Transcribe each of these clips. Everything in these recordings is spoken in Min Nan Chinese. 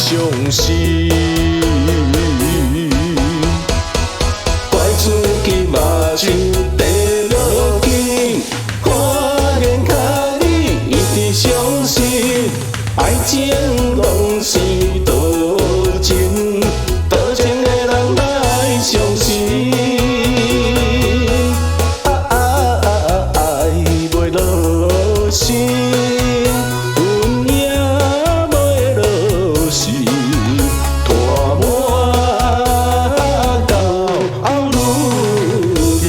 相信。怪自己目睭闭无紧，看見較你一直相信，愛情攏是多情，多情的人來相信。啊啊啊！愛袂落心，阮也袂落心，拖磨到如今。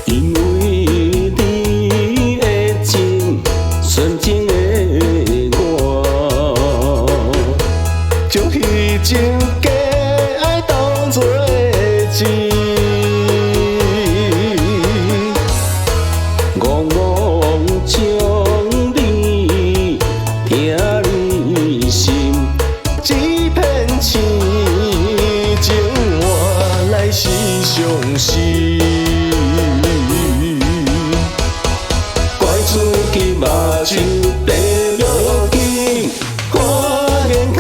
因為你的情，純情的我，將虛情假愛當作真，戇戇將你疼你心，這片痴情換來是傷心。怪自己目睭閉無緊，看見較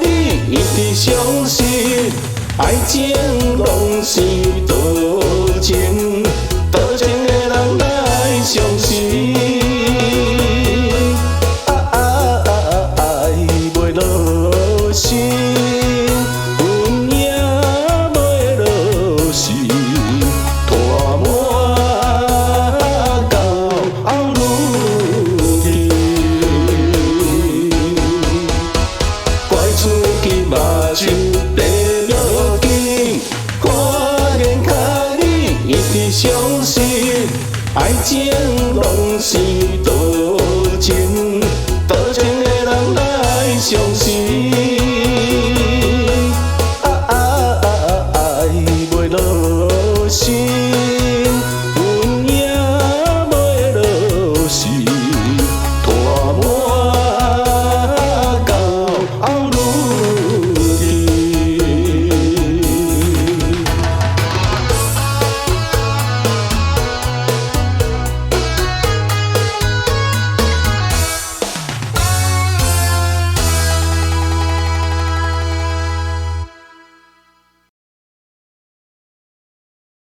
你一直相信，愛情攏是多情，多情的人來相信。啊啊啊！愛袂落心，阮也袂落心，拖磨到如今。怪自己目睭閉無緊，看見較你一直相信，愛情攏是多情，多情的人來相信。